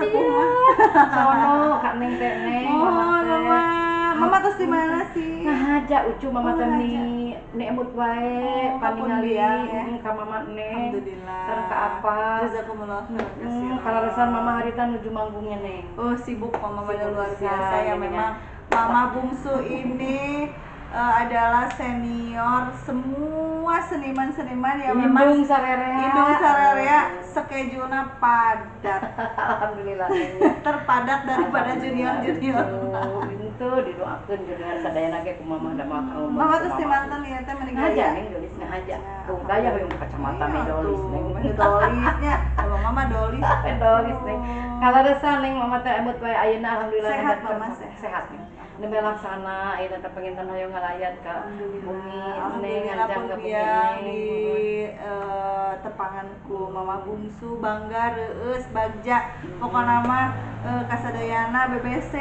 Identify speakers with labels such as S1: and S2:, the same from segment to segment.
S1: sepuh mah.
S2: Sono Kak Neng teh, Neng.
S1: Oh,
S2: Mama teh.
S1: Mama. Mama terus di mana sih?
S2: Ngahaja, Ucu, Mama
S1: Oh,
S2: teh
S1: ngahaja.
S2: Ni emut wae
S1: Oh,
S2: paningali
S1: kapundian ya.
S2: Ka Mama Neng.
S1: Alhamdulillah.
S2: Sareng ka apa?
S1: Jazakumullah khairan katsiran.
S2: Kaleresan Mama harita nuju manggungnya, Neng.
S1: Oh, sibuk Mama pada
S2: Sibuk
S1: luar
S2: pisan,
S1: biasa ya
S2: ya.
S1: Memang Mama Bungsu ini adalah senior semua seniman-seniman yang memang
S2: Indung sarerea.
S1: Indung sarerea, schedule-na padat.
S2: Alhamdulillah, Neng.
S1: Terpadat daripada junior-junior.
S2: Itu didoakeun junior sadayana ge ku Mama da mah.
S1: Mama terus di mantan ya teh meni
S2: Ngahaja,
S1: gaya.
S2: Neng, geulis ngahaja.
S1: Ya,
S2: Tuh gaya hoyong ke kacamata
S1: Iya
S2: me dolis,
S1: tuh,
S2: Neng.
S1: meni dolisnya. Kalau Mama dolis.
S2: Dolis, Neng. Kaleresan, Neng, Mama teh emut wae ayeuna alhamdulillah
S1: Sehat,
S2: nembe
S1: Mama, sehat.
S2: Sehat, Neng. Nembe laksana ayeuna teh panginten hoyong ngalayat ka bumi Neng,
S1: Alhamdulillah
S2: nganjang
S1: pun
S2: ka bumi
S1: biang
S2: Neng.
S1: di tepanganku Mama Bungsu bangga reueus bagja pokona mah kasadayana BBC.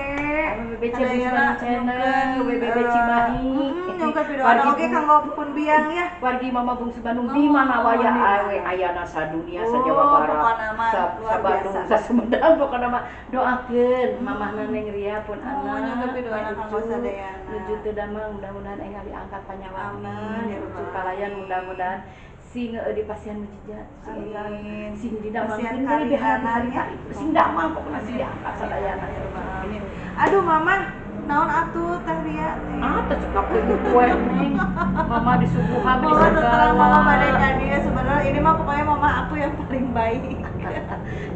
S2: BBC
S1: Sadayana
S2: Bungsu Channel,
S1: nyungkeun,
S2: WBB Cimahi.
S1: Nyungkeun video
S2: Wargi
S1: oge kanggo pun biang ya.
S2: Wargi Mama Bungsu Bandung
S1: Oh,
S2: di mana waya
S1: di mana.
S2: awe ayana sadunia
S1: Oh,
S2: sa Jawa Barat.
S1: pokona mah
S2: Sa,
S1: luar
S2: sa Bandung,
S1: biasa.
S2: sa Sumedang pokona mah doakeun mamahna Neng Ria pun
S1: Oh,
S2: anak.
S1: nyungkeun pidoana kanggo
S2: Ucu,
S1: sadayana.
S2: nuju teu damang mudah-mudahan enggal diangkat panyawana.
S1: Amin, ya
S2: Ucu
S1: rabbal
S2: kalayan
S1: alamin.
S2: Mudah-mudahan sing di pasihan mujizat sing enggal
S1: Amin.
S2: sing
S1: Pasihan
S2: didamangkeun deui di hari-hari
S1: karinganan ya.
S2: sing damang pokona sing diangkat sadayana.
S1: Ya rabbal alamin. Aduh, Mama, naon atuh Teh Ria teh?
S2: Ah, teh cekap teh kue, Neng. Mama disuguhan di
S1: Mama terang Mama
S2: segala.
S1: pada ka dia sebenarnya ini mah pokoknya mama aku yang paling baik.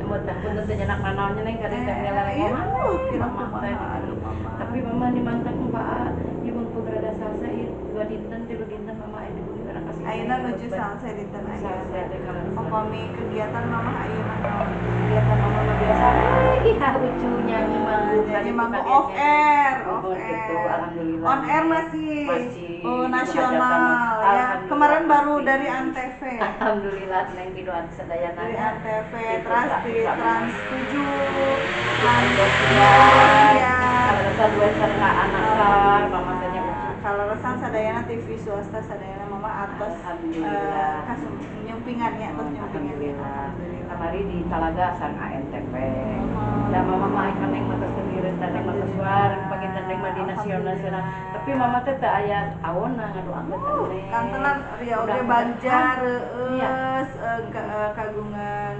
S2: Emot teh punten teh nyenak nanaonnya, Neng, kade teh ngeleleng
S1: Iya,
S2: mama.
S1: kira
S2: Mama
S1: kumaha,
S2: teh.
S1: Aduh, Mama.
S2: Tapi Mama nih mantan Pak, ieu mumpung rada salsa ieu dua dinten tilu dinten Mama aya di bumi urang kasih.
S1: Ayeuna nuju salsa dinten ayeuna.
S2: Salsa teh kalau
S1: Upami kegiatan Mama ayeuna naon?
S2: Kegiatan Mama mah biasa. Ih, lucu nyanyi manggung.
S1: Nyanyi manggung off air, off
S2: Oh, gitu,
S1: air.
S2: Alhamdulillah.
S1: On air masih.
S2: Masih.
S1: Oh,
S2: Itu
S1: nasional
S2: hajatan,
S1: ya.
S2: alhamdulillah,
S1: Kemarin baru
S2: masih.
S1: dari Antv.
S2: Alhamdulillah, Neng, didoakan sadayana.
S1: Dari Antv,
S2: Itu
S1: terus di Trans 7, Trans
S2: Indosiar.
S1: ya.
S2: Kalau dua sareng anak sar, Mama teh nya Ucu.
S1: Kalau resan sadayana TV swasta sadayana Mama atos
S2: Alhamdulillah.
S1: Kasum nyumpingannya atos nyumpingannya.
S2: Alhamdulillah.
S1: Alhamdulillah.
S2: Kamari di Talaga sareng ANTV.
S1: Oh.
S2: Da Mama mah aya Neng mah tos sendiri teh Neng mah tos war panginten Neng mah di nasional nasional. Tapi Mama teh teu aya awona ngadoakeun teh, Neng.
S1: Kantenan Ria oge
S2: Mudah-mudahan.
S1: bagja
S2: Iya.
S1: reueus kagungan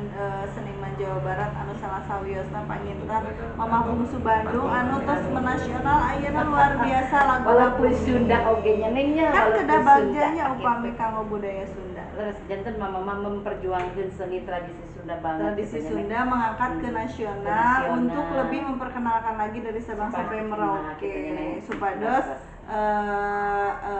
S1: seniman Jawa Barat anu salah sawiosna panginten Mama Bungsu Bandung anu tos menasional ayeuna luar biasa lagu
S2: Walaupun Sunda oge nya, Neng, nya.
S1: Kan
S2: Walaupun
S1: kedah
S2: Sunda,
S1: bagjanya
S2: gitu.
S1: Upami kanggo budaya Sunda.
S2: Terus janten Mama mah memperjuangkan seni tradisi Sunda banget
S1: Tradisi
S2: gitu nya, Neng.
S1: Sunda mengangkat ke
S2: Ke
S1: nasional
S2: nasional.
S1: untuk lebih memperkenalkan lagi dari Sabang
S2: Supaya
S1: sampai
S2: dikenal,
S1: Merauke
S2: gitu nya, Neng.
S1: supados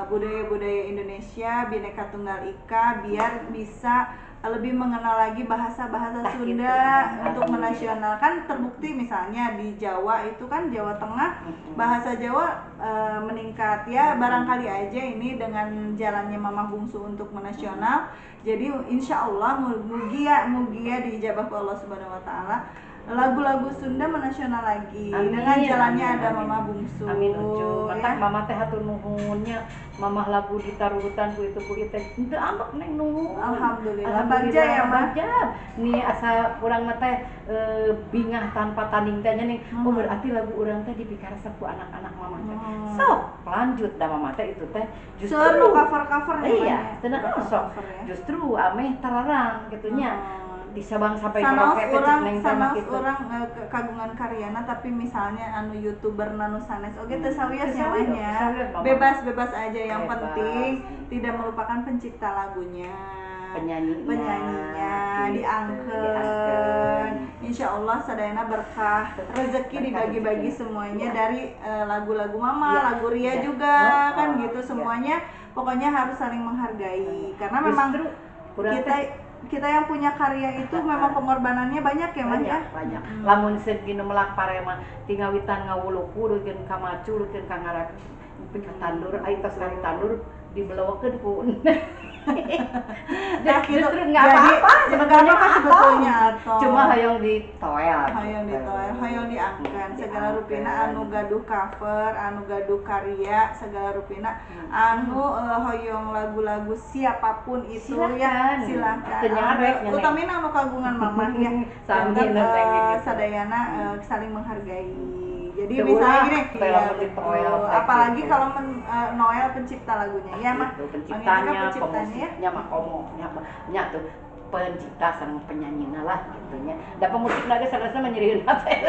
S1: budaya-budaya Indonesia Bhinneka Tunggal Ika biar bisa lebih mengenal lagi bahasa-bahasa
S2: Tah, gitu.
S1: Sunda untuk
S2: Alhamdulillah.
S1: menasional kan terbukti misalnya di Jawa itu kan Jawa Tengah bahasa Jawa meningkat ya. Barangkali aja ini dengan jalannya Mama Bungsu untuk menasional, jadi insya Allah mugia mugia diijabah ku Allah Subhanahu Wa Taala lagu-lagu Sunda menasional lagi
S2: Amin,
S1: dengan jalannya
S2: amin,
S1: ada
S2: amin.
S1: Mama Bungsu.
S2: Amin, Ucu. Matak
S1: Ya.
S2: Mama teh hatur nuhunnya. Mamah lagu ditarurutan ku itu ku itu. Henteu ambek, Neng, nuhun.
S1: Alhamdulillah. Bagja ya, Ma.
S2: Bagja. Nih asa urang mah teh bingah tanpa tanding teh nya, Neng. Oh, berarti lagu urang teh dipikaresep ku anak-anak Mama teh.
S1: Hmm.
S2: Sok lanjut da Mama teh itu teh justru
S1: Seur nu cover-cover ya,
S2: Iya,
S1: Ma, ya?
S2: tenang
S1: Cover-cover
S2: sok.
S1: ya.
S2: Justru ameh tararang gitu nya. Di Sabang sampai
S1: Sanaos
S2: Merauke teh cek
S1: urang
S2: Neng teh mah
S1: sanaos
S2: gitu.
S1: urang kagungan karyana tapi misalnya anu youtuber nanu sanes oge teu sawios
S2: Teu
S1: nya
S2: sawios,
S1: mah nya.
S2: teu sawios, Mama.
S1: Bebas bebas aja yang
S2: Bebas.
S1: penting tidak melupakan pencipta lagunya.
S2: Penyanyinya,
S1: Penyanyinya
S2: gitu,
S1: diangkeun.
S2: diangkeun.
S1: Insya Allah sadayana berkah rezeki
S2: Berkah
S1: dibagi-bagi
S2: rezeki.
S1: Semuanya
S2: Iya.
S1: dari lagu-lagu Mama,
S2: Iya.
S1: lagu Ria
S2: Iya.
S1: juga
S2: Oh,
S1: kan
S2: oh,
S1: gitu
S2: iya.
S1: semuanya. Pokoknya harus saling menghargai karena memang
S2: Justru kurang
S1: kita
S2: teh
S1: kita yang punya karya itu memang pengorbanannya banyak ya, Mas
S2: banyak
S1: ya.
S2: Banyak lamun segi nu melak pare mah ti ngawitan ngawuluku rutkeun ka macu rutkeun ka ngarak. Nepi ka tandur ai tos kari tandur dibelewekeun ku.
S1: Nah, gitu.
S2: Justru nggak apa-apa
S1: sebetulnya atau
S2: cuma hoyong ditoel.
S1: Hoyong ditoel, hoyong diangkan segala rupina anu gaduh cover, anu gaduh karya, segala rupina anu hoyong lagu-lagu siapapun itu
S2: silakan.
S1: Ya silakan. Utamina anu kagungan mamah ya.
S2: Sami
S1: sadayana saling menghargai. Jadi misalnya gini, ya, betul. Apalagi kalau Noel pencipta lagunya, ya mah
S2: gitu, penciptanya, pemusiknya, mah komonya, nya tuh pencipta sareng penyanyina lah gitunya. Da pemusik lagi sanesna menyeriun hate.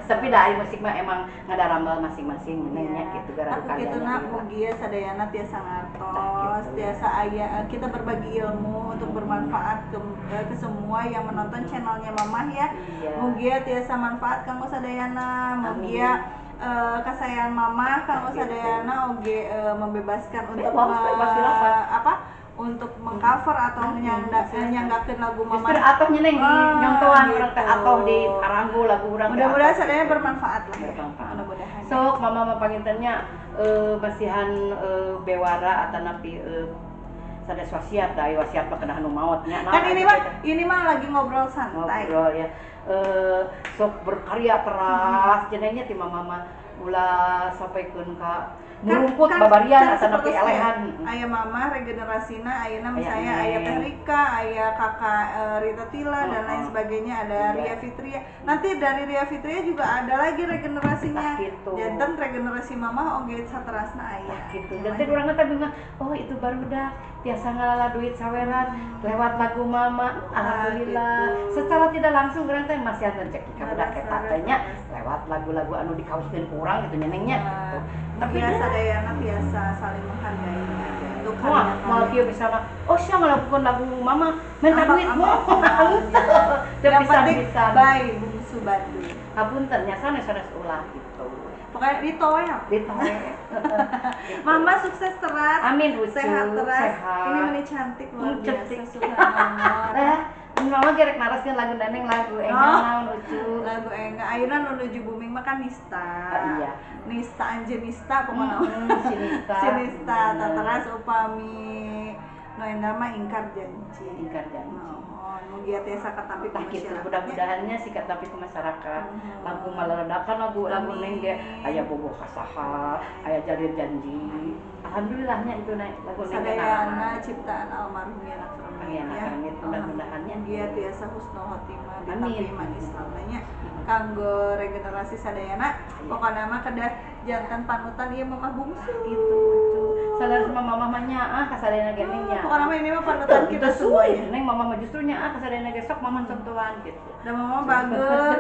S2: Tapi da ari musik mah emang ngadarambal masing-masing nya gitu gara
S1: karyanya. Kitu na mugi sadayana tiasa ngartos, tiasa aya kita berbagi ilmu untuk bermanfaat ke semua yang menonton channelnya Mamah ya.
S2: Iya.
S1: Mugi tiasa manfaat kanggo sadayana, mugi kasayan Mamah kanggo sadayana oge membebaskan untuk untuk mengcover atau menyanggakeun lagu Mama.
S2: Justru atoh nyeneng di nyontoan urang teh atoh di aranggo lagu urang.
S1: Mudah-mudahan sadayana bermanfaat lah.
S2: Bermanfaat.
S1: Mudah-mudahan.
S2: Sok Mama mah pangintennya masihan bewara atanapi sanes wasiat da wasiat mah kena anu maot nya.
S1: Kan ini mah lagi ngobrol santai.
S2: Ngobrol ya. Sok berkarya teras jenengnya ti mama mah ulah sampaikeun ka merumput
S1: kan,
S2: babarian atau nepi elehan.
S1: Aya mama regenerasina ayeuna misalnya aya Teh Rika, aya kakak Rita Tila dan lain sebagainya, ada Ria Fitria. Nanti dari Ria Fitria juga ada lagi regenerasinya.
S2: Gitu.
S1: Janten regenerasi mama oge saterasna aya.
S2: Gitu. Janten urang teh bingung, oh itu barudak tiasa ngalala duit saweran lewat lagu mama. Alhamdulillah.
S1: Gitu.
S2: Secara tidak langsung urang teh masih rezeki ka budak eta teh nya lewat lagu-lagu anu dikawihkeun ku urang gitu nyenengnya gitu.
S1: Tapi sadayana biasa saling menghargai. Untuk
S2: mau kieu misalnya, oh sia ngalakukeun lagu mama, minta duit moal. Teu
S1: Yang penting bye Bungsu Bandung.
S2: Hapunten nya sanes-sanes ulah gitu.
S1: Pokoknya ditoel.
S2: Ditoel.
S1: Mama sukses teras.
S2: Amin, Ucu.
S1: Sehat teras.
S2: Sehat.
S1: Ini meni cantik luar biasa subhanallah.
S2: Mama gerek naraskeun lagu Neneng lagu engga naon Ucu.
S1: Lagu engga ayeuna nu nuju booming mah kan Nista.
S2: Iya.
S1: Nista Anjenista pokona.
S2: Si Nista.
S1: Si Nista teras upami nu engga mah ingkar janji.
S2: Ingkar janji.
S1: Oh, mugi tiasa katampi ku
S2: masyarakat.
S1: Gitu,
S2: mudah-mudahannya sih katampi ku masyarakat. Lagu maledakan lagu Neng ge aya bogoh kasaha, aya jalir janji. Alhamdulillahnya itu naik lagu Neng.
S1: Sadayana ciptaan almarhum Yana Kermit.
S2: Yana Kermit mudah-mudahannya
S1: dia tiasa husnul khotimah ditapi iman Islam nya kanggo regenerasi sadayana pokona mah kedah jantan panutan ieu Mamah Bungsu
S2: gitu. Sadar sama mama mah nyaah ka sadayana ge Neng nya.
S1: Pokona mah ini mah panutan kita semuanya.
S2: Neng mama mah justru nyaah ka sadayana ge sok mama contohan gitu.
S1: Da mama bager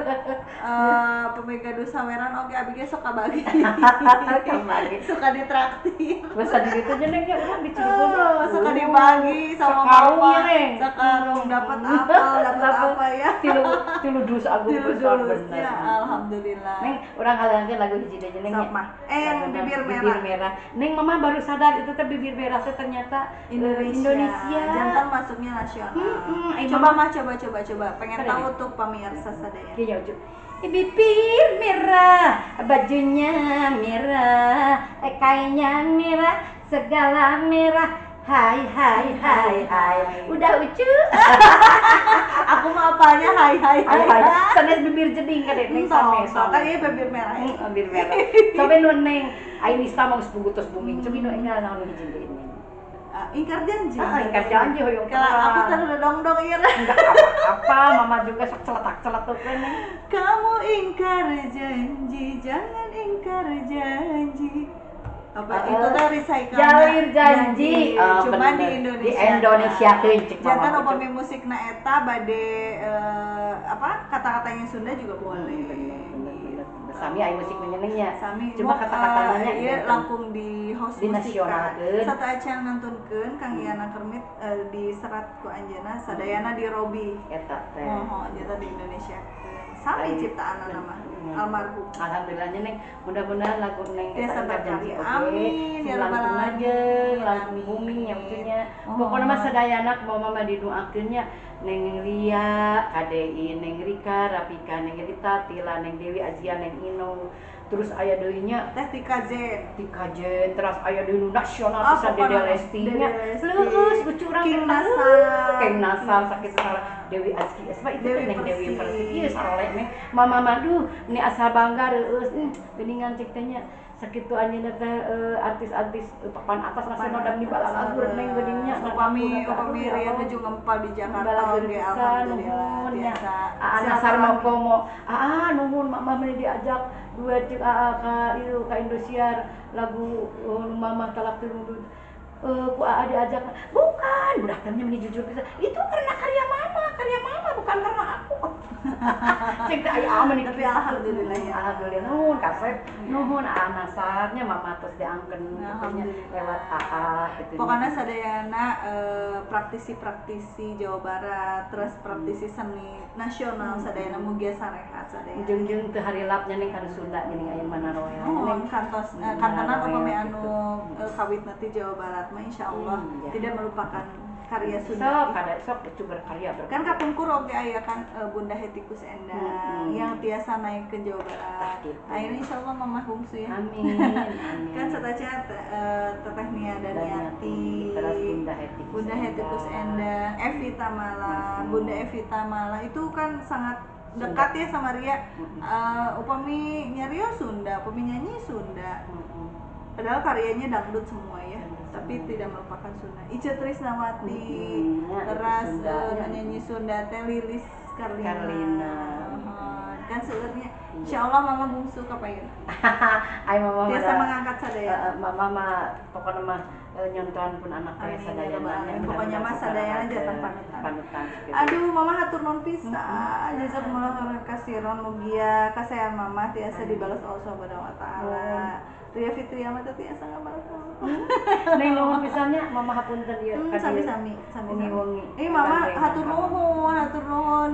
S1: pemega saweran oge abi ge sok kabagi. Suka ditraktir.
S2: Basa di ditu nya Neng nya urang di Cirebon.
S1: Suka dibagi sama mama. Sekarung dapat apel, dapat apa ya?
S2: Tilu dus agung besar bener.
S1: Ya, alhamdulillah.
S2: Neng, urang halangkeun lagu hiji deui Neng.
S1: Sok mah. Yang bibir merah.
S2: Bibir merah. Neng mama baru sadar itu teh bibir merah teh ternyata Indonesia.
S1: Jantan masuknya nasional. Coba mah coba. Pengen tahu tuh pemirsa sadaya.
S2: Iya, Ucu. Bibir merah, bajunya merah, kainnya merah, segala merah. Hai hai hai hai. Udah Ucu.
S1: Aku mah apalnya hai hai hai.
S2: Sanes bibir jeding kan Neng sanes.
S1: Kan ieu bibir merah.
S2: Bibir merah. Coba nu Neng, ai Nista mah geus puguh tos booming. Coba nu enggal naon hiji deui Neng.
S1: Ingkar janji.
S2: Ingkar janji hoyong.
S1: Kalau aku terlalu dong-dong ieu.
S2: Enggak apa-apa, mama juga sok celetak-celetuk Neng.
S1: Kamu ingkar janji, jangan ingkar janji. Apa itu teh recycle
S2: Jalir janji.
S1: Cuma di Indonesia.
S2: Di Indonesia cek mama.
S1: Jantan upami musikna eta bade apa kata-katanya Sunda juga boleh.
S2: Bener. Sami aya musik menyenengnya.
S1: Sami.
S2: Cuma kata-katanya
S1: ieu langkung di host
S2: di
S1: musik.
S2: Nasionalkeun.
S1: Satu acan ngantunkeun Kang Yana Kermit di serat ku anjeunna sadayana di Robi.
S2: Eta teh.
S1: Moho jata di Indonesia. Sami ciptaan nama almarhum.
S2: Alhamdulillahnya Neng, mudah-mudahan lagu Neng
S1: tiasa
S2: eta
S1: berkarya.
S2: janji oge.
S1: Amin ya rabbal alamin.
S2: lanjeng, langkung booming nya Ucu nya. Pokokna mah sadayana mama mah didoakeun nya Neng Ria, KDI, Neng Rika, Rapika, Neng Rita, Tila, Neng Dewi, Azia, Neng Ino. Terus aya deui nya
S1: Teh Tika Zen.
S2: Tika Jen, terus aya deui nu nasional
S1: Oh,
S2: pisan Dede
S1: pokokna
S2: Lesti
S1: Dede
S2: nya.
S1: Lesti.
S2: Leueus lucu urang
S1: King
S2: teh.
S1: Nasar.
S2: King Nasar sakit sareng Dewi Azki Esma itu
S1: Dewi
S2: teh Neng Dewi
S1: Persik.
S2: Persik. Ieu sarole neng. Mama mah duh, ini asal bangga reueus. Geuningan cek teh nya sakitu anjeunna teh artis-artis papan atas nasional dan di balalagur neng geuning nya.
S1: Upami upami Ria nuju ngempal di Jakarta
S2: Balalagur
S1: oge
S2: pisan,
S1: alhamdulillah
S2: nuhun nya.
S1: biasa.
S2: Aa Nasar mau komo. Aa nuhun mama meni diajak duet jeung aa ka ieu ka Indosiar lagu Mama Talak Tilu. Ku aa diajak. Bukan, budak teh meni jujur pisan. Itu karena karya mama bukan karena aku. Cek teh aya meni
S1: Tapi alhamdulillah ya.
S2: Alhamdulillah nuhun kasep. Nuhun aa Nasarnya mama tos diangkeun gitu nya
S1: Alhamdulillah.
S2: lewat aa gitu.
S1: Pokoknya sadayana praktisi-praktisi Jawa Barat, terus praktisi seni nasional sadayana mugia sarehat sadayana.
S2: Jeung-jeung teu harilapnya ning kana Sunda geuning aya mana roel.
S1: Oh, kantos kantenan upami anu kawitna ti Jawa Barat mah insyaallah
S2: Iya.
S1: tidak melupakan karya
S2: Sok
S1: Sunda.
S2: kada sok lucu berkarya berkarya.
S1: Kan kapungkur oge aya kan Bunda Hetikus Endang yang tiasa naik ke Jawa Barat.
S2: Tah, gitu.
S1: Ayeuna insyaallah Mamah bungsu ya.
S2: Amin. Amin.
S1: Kan sataca Teteh Nia Daniati,
S2: terus Bunda Hetikus.
S1: Bunda Hetikus Endang, Evita Mala, Bunda Evita Mala itu kan sangat dekat ya sama Ria. Upami nyario Sunda, upami nyanyi Sunda. Padahal karyanya dangdut semua ya,
S2: Dangdut
S1: tapi
S2: semua.
S1: tidak melupakan Sunda. Ice Trisnawati,
S2: Ya, itu
S1: terus
S2: Sunda, ya.
S1: nyanyi Sunda teh Lilis Karlina.
S2: Karlina.
S1: Kan sebenarnya insya Allah Mama bungsu kapayun.
S2: Ai mama
S1: Biasa
S2: mah
S1: mengangkat sadaya.
S2: Mama mah pokoknya mah nyontohan pun anak teh
S1: Amin, ya
S2: sadayana
S1: rabbal
S2: nya.
S1: alamin. Pokoknya mah sadayana jatah panutan.
S2: Panutan gitu.
S1: Aduh, Mama hatur nuhun pisan. Jazakumullah khairan kasiron mugia kasehan Mama tiasa dibalas Allah Subhanahu wa taala. Ria Fitria mah teh tiasa ngabalas.
S2: Neng nuhun pisannya mama hapunten ieu ka dieu.
S1: Sami-sami, sami-sami.
S2: Wengi-wengi.
S1: Mama hatur nuhun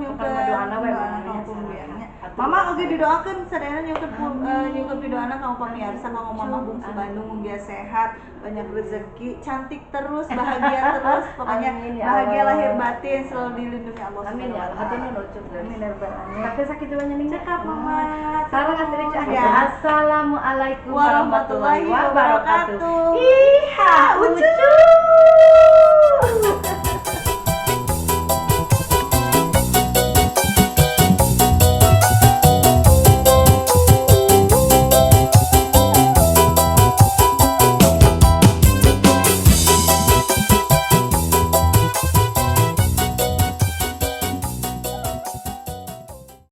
S1: nyungkeun.
S2: Pokokna doana we
S1: doana
S2: mama
S1: kanggo
S2: nya,
S1: pambiarnya.
S2: hatur
S1: Mama
S2: nuhun.
S1: oge didoakeun sadayana nyungkeun nyungkeun pidoana kanggo pamirsa kanggo Mama bungsu Bandung mugia sehat, banyak rezeki, cantik terus, bahagia terus, pokoknya
S2: Amin, ya
S1: bahagia
S2: Allah.
S1: lahir batin, selalu dilindungi Allah
S2: Amin ya Allah.
S1: Subhanahu wa
S2: Hatur
S1: taala.
S2: nuhun ucup.
S1: Amin ya rabbal alamin.
S2: Tapi sakitu we nya Ning.
S1: Cekap Mama.
S2: Sareng atuh Ica.
S1: Ya.
S2: Assalamualaikum
S1: Warahmatullahi
S2: warahmatullahi wabarakatuh.
S1: wabarakatuh.
S2: Iha
S1: Ucu.
S2: ucu.